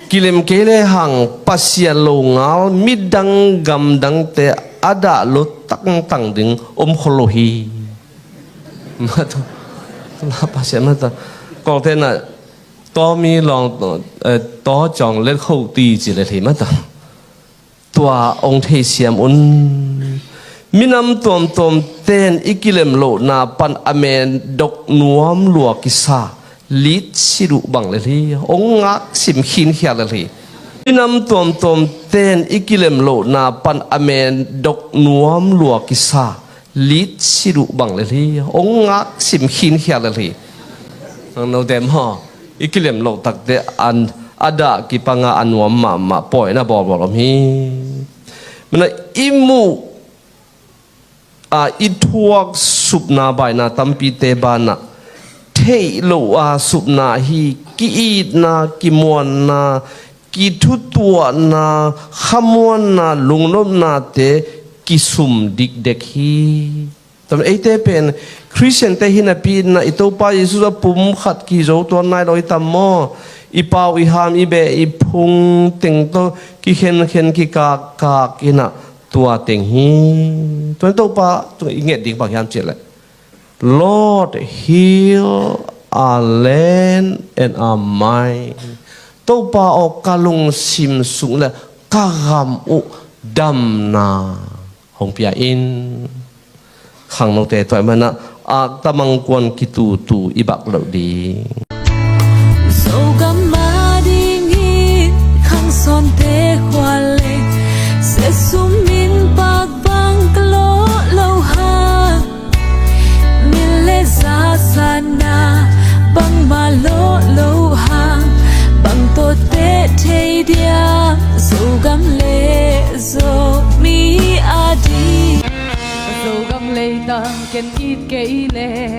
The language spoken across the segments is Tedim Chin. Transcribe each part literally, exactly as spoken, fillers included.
Kilem kei le hang Pasian longal midang gamdangte a dah lo tangtang ding om khol lo hi. Mata, la Pasian mata. Kawlte na, taw mi long, eh, taw cawng let kho ti ci le hi mata. Tua ong theisiam un. Minam tuamtuam ten i kilem lohna pan a mendok nuam lua kisa lit si duh bang le hi. Ong ngak sim khin khia le hi. Minam tuamtuam ten i kilem lohna pan a mendok nuam lua kisa lit si duh bang le hi. Ong ngak sim khin khia le hi. Nang no dem ho. I kilem loh takte an a dah kipanga a nuam mahmah pawina bawlbawl om hi. Mana i muh a i thuak supna baina tampite banah theih loh a supna hi. Ki-itna, kimuanna, kithutuahna, khamuanna, lungnopnate kisum dikdek hi. Tam eite pen Khristiante hi napi inah i Topa Jesuh a pum khat kizo tuan nai lo i tam maw? I pau i ham i beh i phung teng tawh kikhenkhen kikakkak inah tua teng hi. Tuan Topa tung i nget ding bang hiam cihleh, Lord, heal our land and our mind. Topa aw, ka lungsim sung le ka gam uh damna hong pia in. Khangnote tuai manah akta mangkuan kitutu i bak loh ding. Zogam a ding hi khang sawnte khua le, sesum in pak bang ka lawh lo hang, min le za sana bangmah lawh lo hang, bang tawhteh thei diam Zogam le Zomi a ding. Ka Zogam leitang ken it kei le,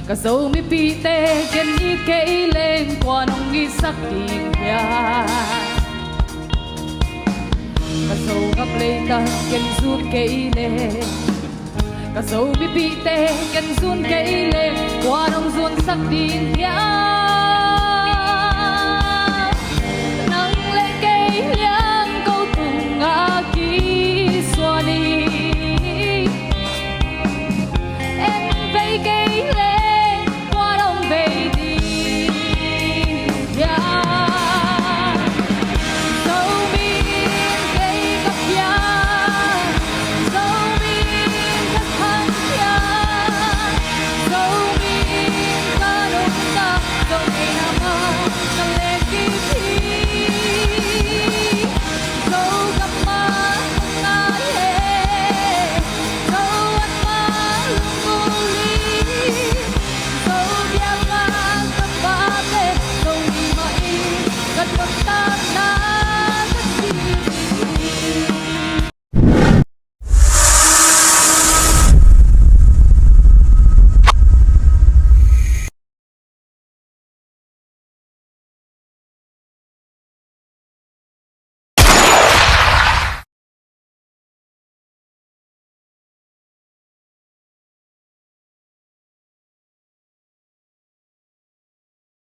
ka Zomipihte ken it kei leng kua nong itsak ding hiam? Ka Zogam leitang ken zun kei le, ka Zomipihte ken zun kei le kua nong zunsak ding hiam?